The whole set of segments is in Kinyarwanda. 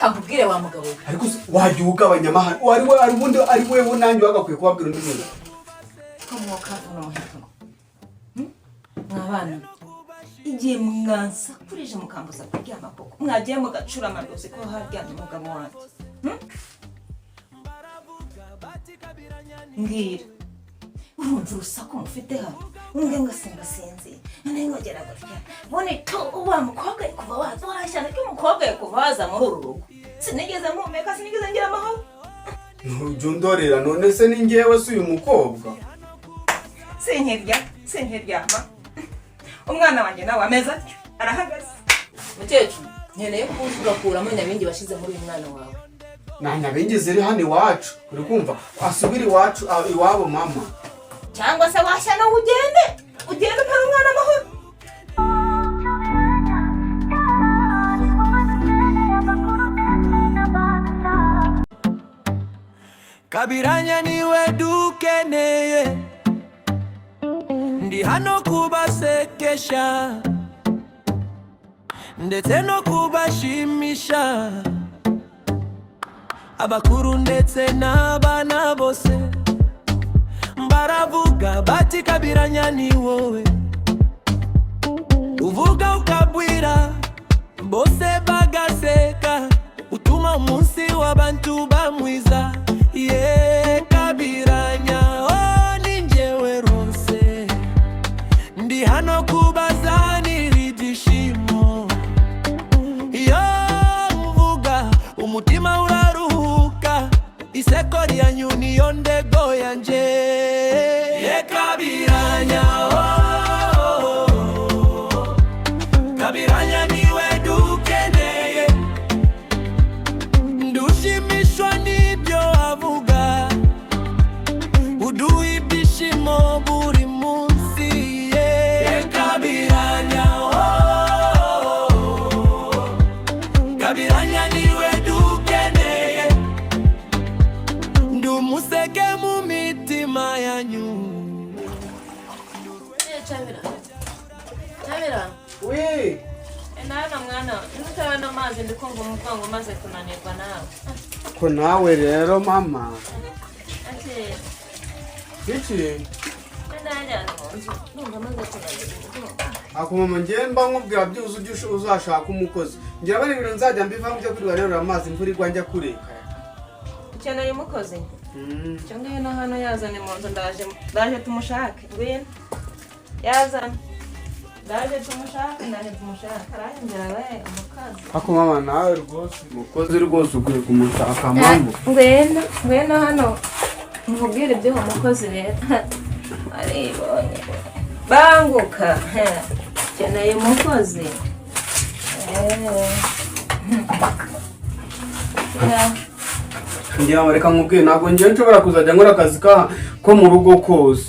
Akubwire wa mugabo we. Ariko se wajya ugabanya amahane? Wari we ari ubundi ari wewe nanjye wagakwiye kubabwira undi muntu. Komoka vuno muheto. Mwabana, igihe mwansakurije mukambuza kuryama koko, mwagiye mugacura amarozi ko haryamye umugabo wanjye? Hmm? Mbwira, urumva urusaku mufite hano? Umbwe ngo singasinzire, noneho nkongera gutya bone to wa mukobwa ari kuva waza, washyana ry'umukobwa ari kuva waza muri uru rugo, sinigeze mpumeka, sinigeze ngira amahoro. Ntujya undorera. None se ni njyewe, si uyu mukobwa? Sinkirya, sinkiryama. Umwana wanjye nawe ameze atyo, arahagaze. Mukecuru, nkeneye ko uza ugakuramo nyabingi washyize muri uyu mwana wawe. Nta nyabingi ziri hano iwacu, uri kumva? Asubire iwacu, iwabo mama. Cyangwa se washya nawe ugende, ugende umpere umwana amahoro. Kabiranya niwe dukeneye, ndi hano kubasekesha ndetse no kubashimisha, abakuru ndetse n'abana bose baravuga bati Kabiranya ni wowe uvuga ukabwira bose bagaseka, utuma umunsi w'abantu bamwiza. Ye Kabiranya, oh, ni njyewe rwose ndi hano kubazanira ibyishimo. Iyo mvuga umutima uraruhuka, iseko ryanyu niyo ndego yanje. Ye Kabiranya, oh, Kabiranya niwe dukeneye, ndushimishwa n'ibyo avuga, uduha ibyishimo buri munsi. Ye Kabiranya, oh, Kabiranya niwe dukeneye, ndi umuseke mu mitima yanyu. Camera, Camera. We. Nawe mwana, ntutabona amazi, ndi kumva umugongo umaze kunanirwa nawe. Ko nawe rero mama. Ati Iki? Ndajyana mu nzu, ndumva amaze kunanirwa umugongo. Ako mama, njyewe mba nkubwira byuze ujye uzashaka umukozi. Ngira bari ibintu nzajya mbivamo byo kwirirwa rero amazi imvura igwa njya kureka. Ukeneye umukozi? Icyo ngwino hano, yazane mu nzu, ndaje, ndaje tumushake. Ngwino, yazane, ndaje tumushake, ndaje tumushake. Arangera we umukozi. Ako mama, nawe rwose umukozi rwose ukwiye kumushaka mpamvu. Ngwino, ngwino hano nkubwire iby'uwo mukozi rero. Aribonye, banguka, ukeneye umukozi. Eh. Ngira ngo reka nkubwire, ntabwo njyewe nshobora kuzajya nkora akazi ka ko mu rugo kose.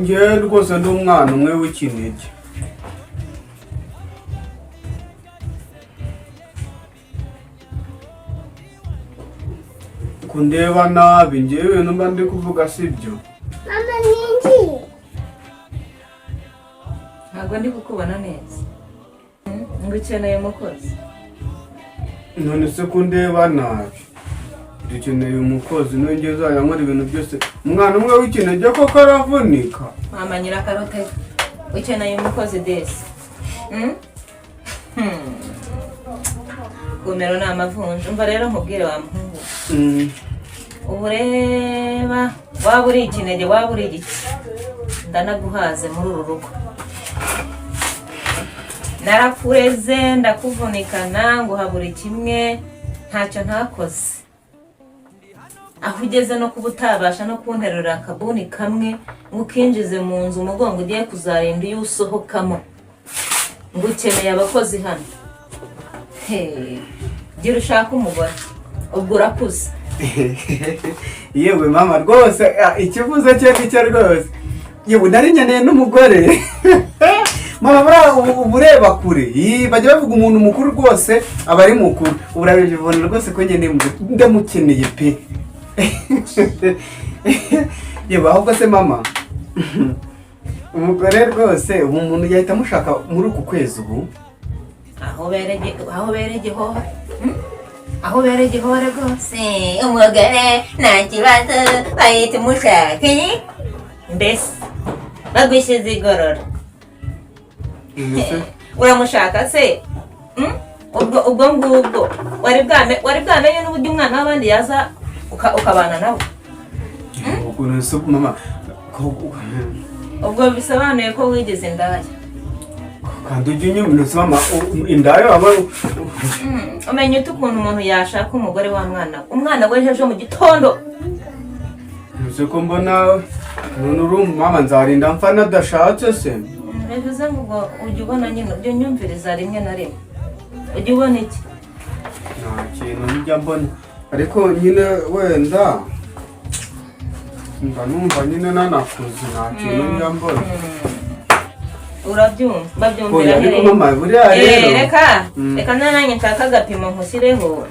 Njyewe rwose ndi umwana umwe w'ikinege. Kundeba nabi, njyewe ibintu mba ndi kuvuga sibyo? Mama, ninjiye. Ntabwo ndi kukubona neza. Ngo ukeneye umukozi? None se kundeba nabi, dukeneye umukozi nongeye uzajya nkora ibintu byose? Umwana umwe w'ikinege koko aravunika. Mama nyirakarote, ukeneye umukozi desi. Hmm. Kumero ni amavunja. Umva rero nkubwire wa muhungu, ubu reba, waba uri ikinege, waba uri igiki, ndanaguhaze muri uru rugo. Narakureze, ndakuvunikana, nguha buri kimwe, ntacyo ntakoze. Aho ugeze no kuba utabasha no kunterura akabuni kamwe ngo ukinjize mu nzu, umugongo ugiye kuzarinda iyo usohokamo, ngo ukeneye abakozi hano? Hey, gira ushake umugore, ubwo urakuze. Yewe mama rwose, ikivuze cye nicyo rwose. Yewe, nari nkeneye n'umugore mama. Buriya uba ureba kure. Ii, bajya bavuga umuntu mukuru rwose aba ari mukuru. Ubu urabibona rwose ko nkeneye umugore, ndamukeneye pe. Yewe, ahubwo se mama, umugore rwose ubu umuntu yahita amushaka muri uku kwezi ubu? Aho berege, aho berege hoha. Aho ubera igihore rwose, umugore nta kibazo, bahita umushaka. Mbese bagushyize igorora. Mbese Uramushaka se? Mm? Ubwo ngubwo wari bwamenye n'uburyo umwana w'abandi yaza ukabana nawe? Ukuntu se mama Ubwo bisobanuye ko wigeze indaya. Kandi ujya unyumva se mama, indaya waba Umenya ute ukuntu umuntu yashaka umugore wa mwana we, umwana we ejo mu gitondo? Uzi ko mbona none uri umumama, nzarinda mfa nadashatse se? Bivuze ngo ubwo ujya ubona nyine, ujya unyumviriza rimwe na rimwe, ujya ubona iki? Nta kintu njya mbona, ariko nyine wenda mba numva nyine nanakuze, nta kintu njya mbona. Urabyumva, babyumvira Oya, ariko hehe? mama, buriya Eh, rero reka Mm. reka nanjye nshaka agapimo nkushyireho,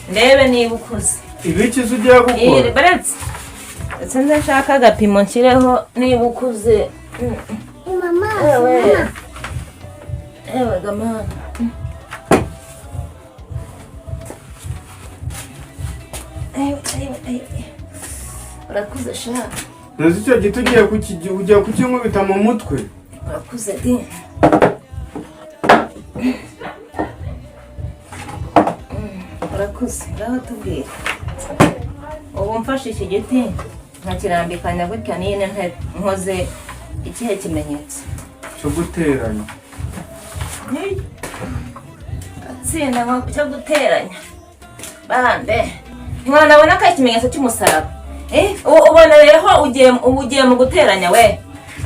ndebe niba ukuze. Ibiki se ugiye gukora? Baretse, ndetse nze nshaka agapimo nshyireho niba ukuze. Mama, Ewe. mama. Ewe gamana. Ewe, ewe, ewe. Urakuze sha. Ntuzi icyo giti ugiye kukinkubita mu mutwe. Urakuze di. Urakuze, ngaho tubwire. Ubu mfashe iki giti nkakirambikanya gutya n'iyi ntebe, nkoze ikihe kimenyetso? Cyo guteranya. Atsinda nko cyo guteranya bambe, ntiwanabona ko ari ikimenyetso cy'umusaraba. Eh, ubona rero ho ugiye, ubu ugiye mu guteranya we.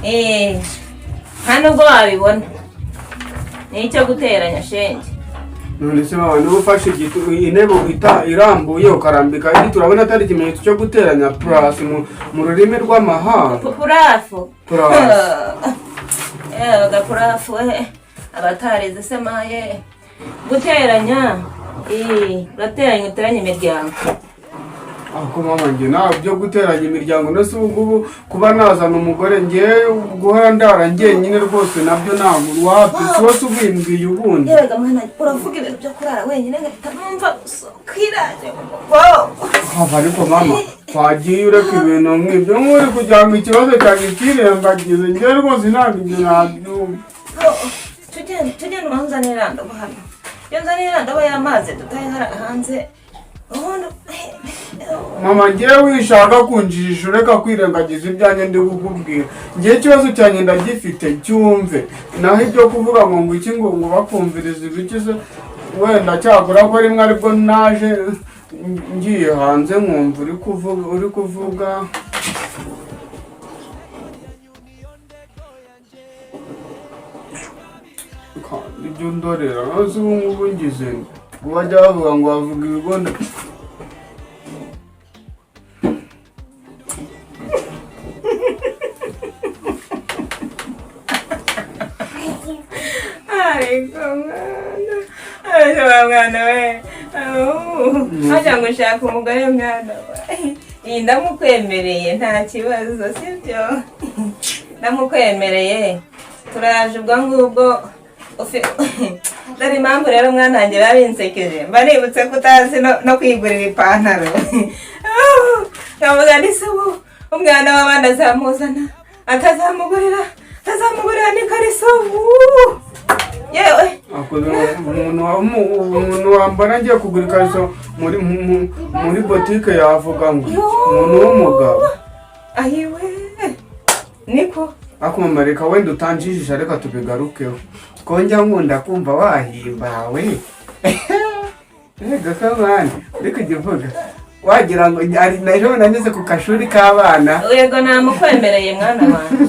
Eh, nta nubwo wabibona ni icyo guteranya shenge. None se mama, niba ufashe igiti, intebe ita irambuye, ukarambika igiti, urabona atari ikimenyetso cyo guteranya, plus mu rurimi rw'amahanga? Purafu. Plus. Yewe gapurafu we, abatarize se maye guteranya. Eh, urateranya, uteranya imiryango. Ako mama, njye nta byo guteranya imiryango. No se ubu ngubu kuba nazana umugore, njye guhora ndara njyenyine rwose nabyo ntabwo, wapi, si wose ubimbwiye ubundi. Yewe mwana, uravuga ibintu byo kurara wenyine ngahita numva gusohoka iraje mu mugongo. Hava, ariko mama, wagiye ureka ibintu nk'ibyo, nk'uri kugira ngo ikibazo cyanjye kirengagize. Njye rwose ntabwo ibyo nabyumva. Tugenda ubanzanira irandobo hano, iyo nzanira irandobo y'amazi dutahe hariya hanze ubundi. Mama, ngewe wishaka kunjijisha, ureka kwirengagiza ibyanjye ndi kukubwira. Ngewe ikibazo cyanjye ndagifite, cyumve. Naho ibyo kuvuga ngo iki, ngo bakumviriza ibiki se, wenda cyakora ko rimwe aribwo naje ngiye hanze nkumva uri kuvuga. Kandi ibyo ndorera nose ubu ngubu ngize ngo bajya bavuga ngo bavuga ibigondo. Ariko mwana, ariko wa mwana we, hajya ngo ushaka umugore mwana we. Iyi ndamukwemereye, nta kibazo, sibyo? Ndamukwemereye, turaje ubwo ngubwo. Dore impamvu rero mwana wanjye biba binsekeje, mba nibutse ko utazi no kwigurira ipantaro. Nkavuga nti se ubu umwana w'abandi azamuzana atazamugurira n'ikariso? Yewe. Akoze umuntu wambara agiye kugura ikariso muri botike yavuga ngo umuntu w'umugabo. Ayiwe, niko. Ariko mama, reka wenda utanjijisha, reka tubigarukeho. Ko njya nkunda kumva wahimbawe, rega kamana, uri kujya uvuga wagira ngo ari ejo nanyuze ku kashuri k'abana. Yego, namukwemereye mwana wanjye.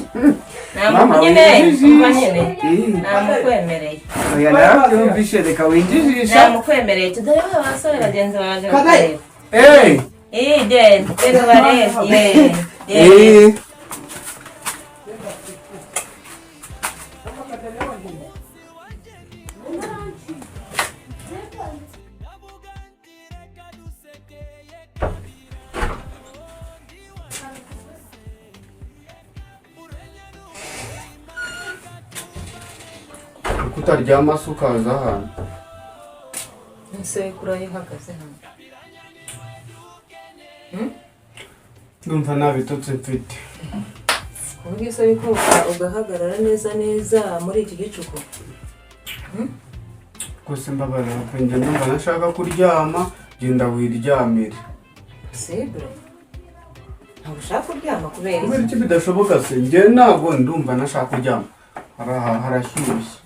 Mama, Nyine winjijisha. umva nyine. Eh. Namukwemereye. Oya, narabyumvishe, reka winjijisha. Namukwemereye, tudore ba basore bagenzi baje bakureba. Eh. Eh, genda genda barebe, ye ye. Eh. Kuko utaryama se ukaza hano? Ese kuri uhagaze hano? Ndumva nta bitotsi mfite. Ku buryo usaba koga ugahagarara neza neza muri iki gicuku? Rwose mbabarira pe, njye ndumva ntashaka kuryama. Genda wiryamire. Possible, ntabwo ushaka kuryama kubera Kubera iki? Iki bidashoboka se? Njye ntabwo ndumva ntashaka kuryama. Haraha harashyushye.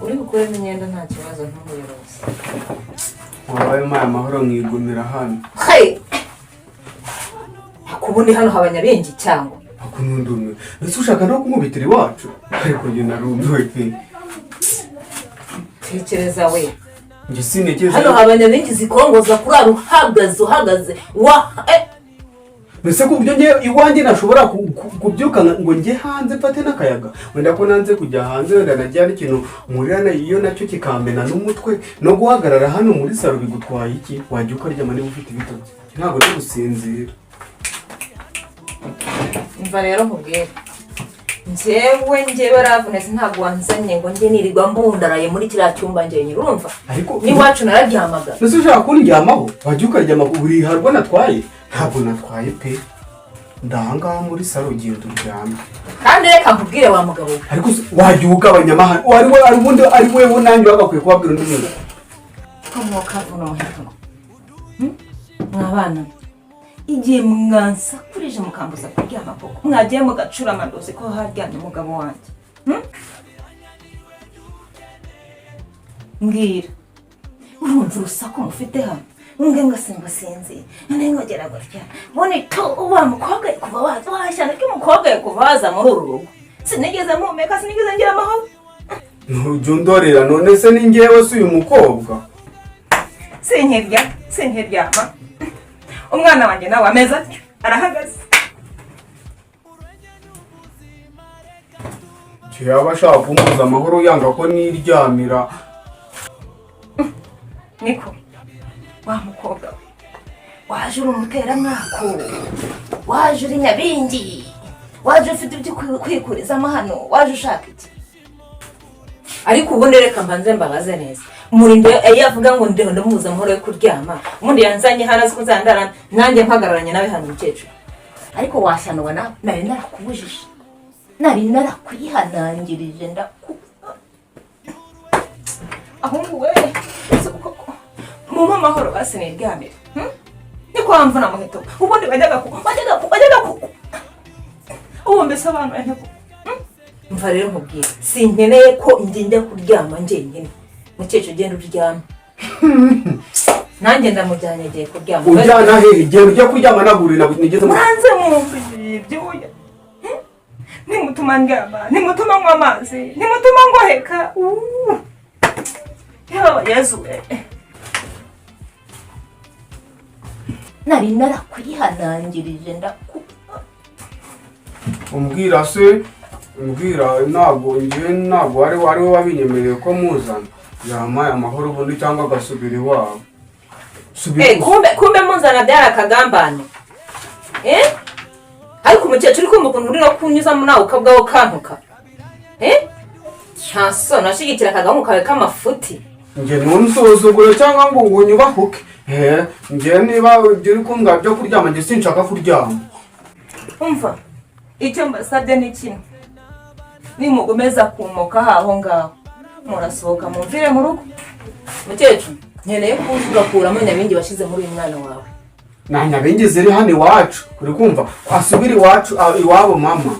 Uri bukuremo imyenda, nta kibazo, ntumuyobozi. Wabaye mpaye amahoro nkigumira hano. Hey! Ubundi hano haba nyabingi cyangwa? Ako ntundumiwe. Ese ushaka no kunkubitira iwacu? Ariko njye narumiwe pe. Tekereza we. Njye sinigeze. Hano haba nyabingi zikongoza kurara uhagaze, uhagaze wa. Mbese ku buryo njye iwanjye nashobora kubyuka ngo njye hanze mfate n'akayaga? Wenda ko nanze kujya hanze, wenda najya n'ikintu murirana iyo nacyo kikambena n'umutwe. No guhagarara hano muri salo bigutwaye iki? Wajya ukaryama niba ufite ibitotsi. Ntabwo ndi gusinzira. Umva rero nkubwire, njyewe ravunetse. Ntabwo wanzanye ngo njye nirirwa mbundaraye muri kiriya cyumba njyenyine, urumva? Ariko n'iwacu nararyamaga. Mbese ushaka kundyamaho, wajya ukaryama ku buriri. Harwo natwaye? Ntabwo natwaye pe. Ndahangaha muri salo, genda uryame. Kandi reka nkubwire wa mugabo we. Ariko se wajya ugabanya amahane? Ari we, ari ubundi ari wewe nanjye wagakwiye kubabwira undi muntu. Komoka vuno muheto mwabana, igihe mwansakurije mukambuza kuryama koko, mwagiye mugacura amadozi ko haryamye umugabo wanjye? Hmm? Mbwira, urumva urusaku mufite hano? Nge ngo singusinzi none ngogera gutya mbone to wa mukobwa kuva waza, washyana ry'umukobwa kuva waza muri uru rugo, sinigeze mpumeka, sinigeze ngira amahoro. Ntujya undorera. None se ni njyewe, si uyu mukobwa? Sinkirya, sinkiryama. Umwana wanjye nawe ameze atyo, arahagaze. Yaba ashaka kumbuza amahoro, yanga ko niryamira. Niko wa mukobwa we, waje uri umuteramwako, waje uri nyabingi, waje ufite ibyo kwikurizamo hano, waje ushaka iki? Ariko ubundi reka mbanze mbabaze neza. Murinde iyo avuga ngo ndeho ndamubuza amahoro yo kuryama. Ubundi yanzanye hano azi ko nzandara nanjye mpagararanye nawe hano, mukecuru. Ariko washanwa nawe, nari narakubujije, nari narakwihanangirije, ndaku ahubwo we si koko mumpe amahoro basi niryamire, Niko wamvuna muheto. Ubundi wajyaga ku ubu mbisobanuye nte koko? Mva rero nkubwire, sinkeneye ko njye njya kuryama njyenyine. Mukecuru, ugenda uryame, nanjye ndamujyanye, agiye kuryama. Ujyana hehe? Genda ujya kuryama nagurira nigeze mu Muranze mwumva ibyuya. Nimutuma ndyama, nimutuma nywa amazi, nimutuma ngoheka. Uuu. Yewe Yezu we, nari narakwihanangirije ndaku Umbwira se, umbwira. Ntabwo njye, ntabwo ari we wabinyemereye ko muzana. Yampaye amahoro ubundi cyangwa agasubira iwabo. Subira. Kumbe munzana byari akagambane, eh? Ariko umukecuru, uri kumva ukuntu uri no kunyuzamo nawe ukabwaho ukantuka, eh? Nta soni, ashigikira akagahungu kawe k'amafuti. Njye ntunsuzugure cyangwa ngo unyubahuke. Njye niba ibyo uri kumbwira byo kuryama, njye sinshaka kuryama. Umva, icyo mbasabye ni kimwe: nimugomeza kumoka aho ngaho, murasohoka mumvire mu rugo. Mukecuru, nkeneye ko uza ugakuramo nyabingi washyize muri uyu mwana wawe. Nta nyabingi ziri hano iwacu, uri kumva? Asubire iwacu, iwabo mama.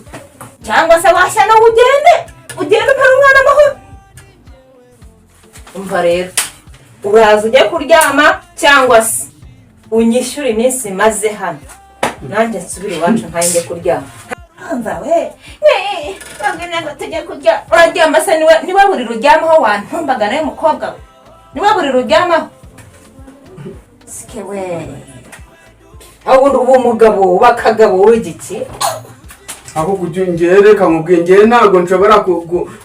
Cyangwa se washya nawe ugende, ugende umpere umwana amahoro. Umva rero, uraza ujye kuryama cyangwa se unyishyure iminsi maze hano, nanjye nsubire iwacu ntayo njye kuryama. Umva we, babwira ngo tujye kurya. Uraryama se? Niwe buriri uryamaho? Wantumbaga nawe mukobwa we, niwe buriri uryamaho? Sike we, aho ubundi uba umugabo, uba akagabo w'igiki? Aho kujya, njyewe reka nkubwiye, njyewe ntabwo nshobora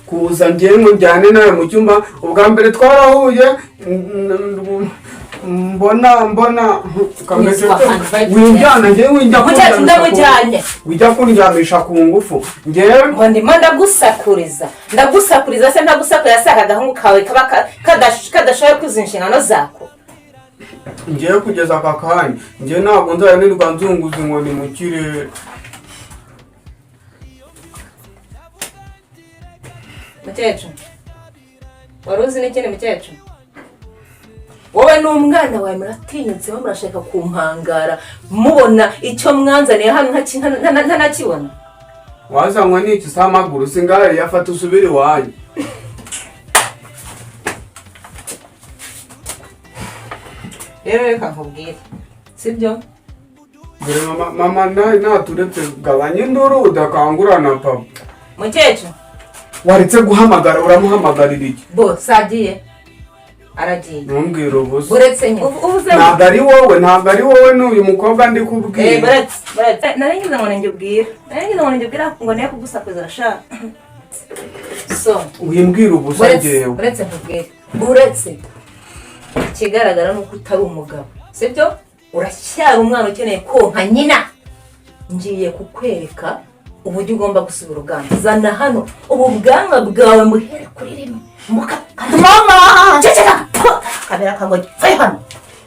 kuza njyewe ngo njyane nawe mu cyumba. Ubwa mbere twarahuye. Mbona kameze. Witwa Anvay. Winjyana njyewe, winjya Mukecuru, kundyamisha ku- ndamujyanye. Wijya kundyamisha ku ngufu njyewe. Ngo ndimo ndagusakuriza, ndagusakuriza se? Ntagusakuriza se? Aka gahungu kawe kaba kadashoboye kuzuza inshingano zako. Ngewe kugeza aka kanya, njyewe ntabwo nzajya nirirwa nzunguza inkoni mu kirere. Mukecuru, wari uzi n'ikindi? Mukecuru, wowe n'umwana wawe muratinyutse, mo murashaka kumpangara, mubona icyo mwanzaniye hano ntanakibona. Wazanywe n'iki se? Amaguru singare, yafata usubire iwanyu. Rero reka nkubwire, sibyo? Dore mama, mama, naturetse gabanya induru udakangurana papa. Mukecuru. Waretse guhamagara, uramuhamagarira iki? Bo sagiye, aragiye. Ntumbwire ubusa. Uretse nyine ubuze. Ntabwo ari wowe, ntabwo ari wowe, n'uyu mukobwa ndi kubwira. Buretse, buretse, nari ngize ngo ninjye ubwira, nari ngize ngo ninjye ubwira ngo niyo kugusakuza sha. So Wimbwira ubusa. Buretse. Ngewe. Buretse nkubwire, buretse. Ikigaragara ni uko utari umugabo, sibyo? Uracyari umwana ukeneye konka nyina. Ngiye kukwereka uburyo ugomba gusubira ubwanwa. Zana hano ubu bwanwa bwawe, muhere kuri rimwe muka. Mama. Ceceka! Kamera kangoye, vayo hano,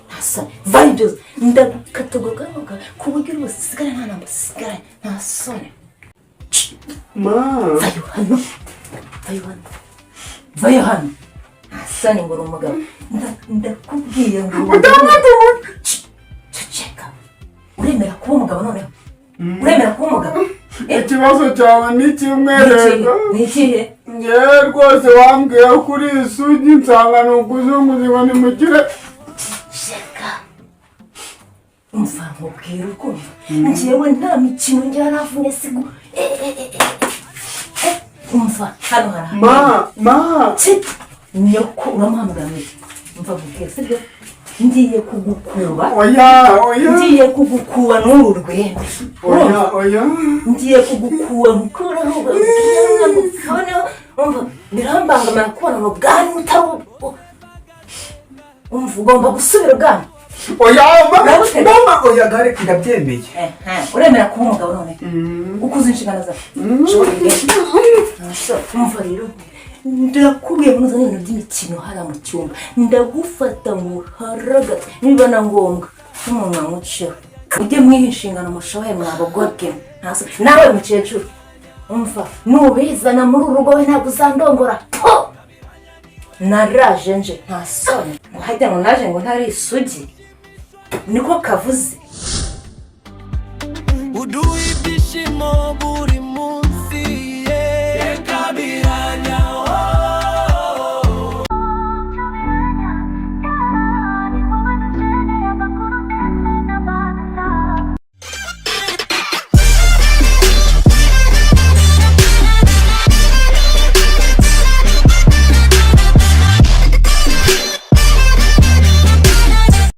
nta soni, vayo byose. Ndagukata ubwo bwanwa bwawe ku buryo uri busigare nta namba usigare, nta soni. Ma. Vayo hano, vayo hano, vayo hano, nta soni ngo uri umugabo. Ndakubwiye ngo uri umugabo. Ceceka! Uremera kuba umugabo noneho? Uremera kuba umugabo? Eh, Ikibazo cyawe ni kimwe. Ni ikihe? Rero Ni ikihe? Ngewe rwose wambwiye ko uri isugi, nsanga ni ukuzunguza inkoni mu kirere. Ceceka! Umva nkubwira, ukumva njyewe nta mikino ngira, navune sigo. Eh, eh, eh, eh, eh. Umva, hano hari Ma, ma. Ci nyoko uramuhamagara ngo iki? Umva nkubwire, sibyo? Ngiye kugukuba. Oya, oya. Ngiye kugukuba n'uru rwembe. Oya, oya. Ngiye kugukuba nkukuraho noneho. Umva, birambangamira kubona ngo bwanwa utari umva, ugomba gusubira ubwanwa. Oya mama. Urabutega? Mama, oya gare, ndabyemeye. Uremera kuba umugabo none, ukuze inshingano zawe? Umva rero, ndakubwiye ngo nuzane ibintu by'imikino hariya mu cyumba, ndagufata ngo haragate, niba na ngombwa n'umunwa nywuceho. Ujye mwiha inshingano mushoboye mwabagorwe. Nawe mukecuru, umva, nubizana muri uru rugo we ntabwo uzandongora po. Naraje nje, nta soni, ngo hajya ngo naje ngo ntari isugi, niko kavuze. Uduha ibyishimo buri